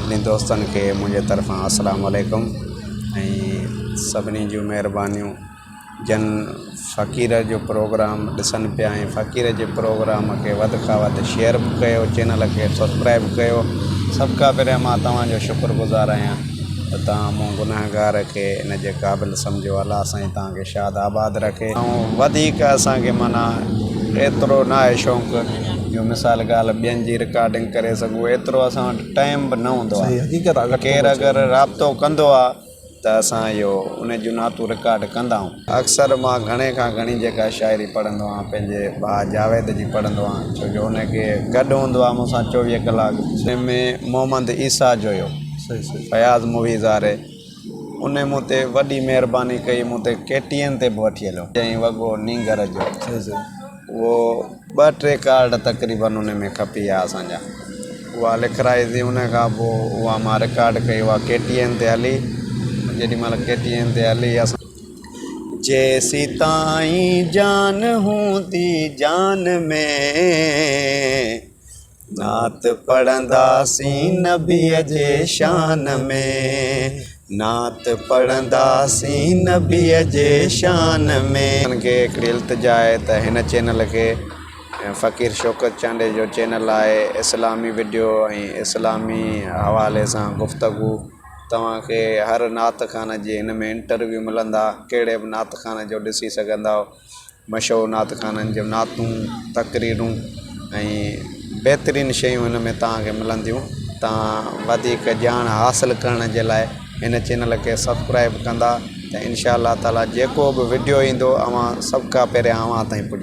سڀني دوستن کي منهنجي طرفان السلام عليڪم ۽ سڀني جون مهربانيون جن فقير جو پروگرام ڏسن پيا ۽ فقير جي پروگرام کي وڌ کان وڌ شيئر به ڪيو چينل کي سبسڪرائب ڪيو سڀ کان پهريان مان توهان جو شڪر گذار آهيان ته توهان مون گنهگار کي ان جي قابل سمجهيو الله سائين توهان کي شاد آباد رکي. ۽ وڌيڪ اسان کي معنيٰ ايترو نه آهي شوق جو مثال ڳالهه ٻين جي رڪارڊنگ ڪري سگهون ايترو اسان وٽ ٽائيم به نه هوندو آهي ڪير اگر رابطو ڪندو آهي ته اسان اهو ان جون نعتون رڪارڊ ڪندا آهيون. اڪثر مان گهڻي کان گهڻي جيڪا شاعري پڙهندو آهيان پنهنجي ڀاء جاويد جي پڙهندو آهيان ڇو جو ان کي گڏ هوندو آهي مون سان 24 ڪلاڪ. ان ۾ محمد عيسيٰ جويو، فياض موويز واري ان مون تي وڏي مهرباني ڪئي مون تي ڪي ٽي اين تي به وٺي هليو. چيائين وڳو نينگر جو اهو ٻه ٽي ڪارڊ تقريبن ان ۾ کپي ويا اسان جا اها لکرائي سين ان کان پوء اها مان رڪارڊ ڪئي اها ڪي ٽي اين تي هلي جيڏي مهل ڪي ٽي اين تي هلي اسان جيسيتائين جان هوندي جان ۾. نعت پڙهنداسين نبيء جي شان ۾، نعت پڙهنداسين نبيء جي شان ۾. انهن کي هڪڙي التجا آهي ته هن چينل کي فقير شوڪت چانڊيي جو چينل آهي اسلامي وڊيو ۽ اسلامي حوالي سان گفتگو توهان کي هر نعت خان جي هن ۾ انٽرويو ملندا ڪهڙي به نعت خان جو ڏسي سگهندؤ. مشهور نعت خوانن جون نعتون، تقريرون ۽ بهترين شيون هن ۾ توهان کي ملنديون. توهان وڌيڪ ڄاڻ حاصل ڪرڻ جي لاء هن چينل کي سبسڪرائب ڪندا ته انشاء الله تعالي جيڪو به وڊيو ايندو اوهان سڀ کان پهريان اوهان تائين پڄندو.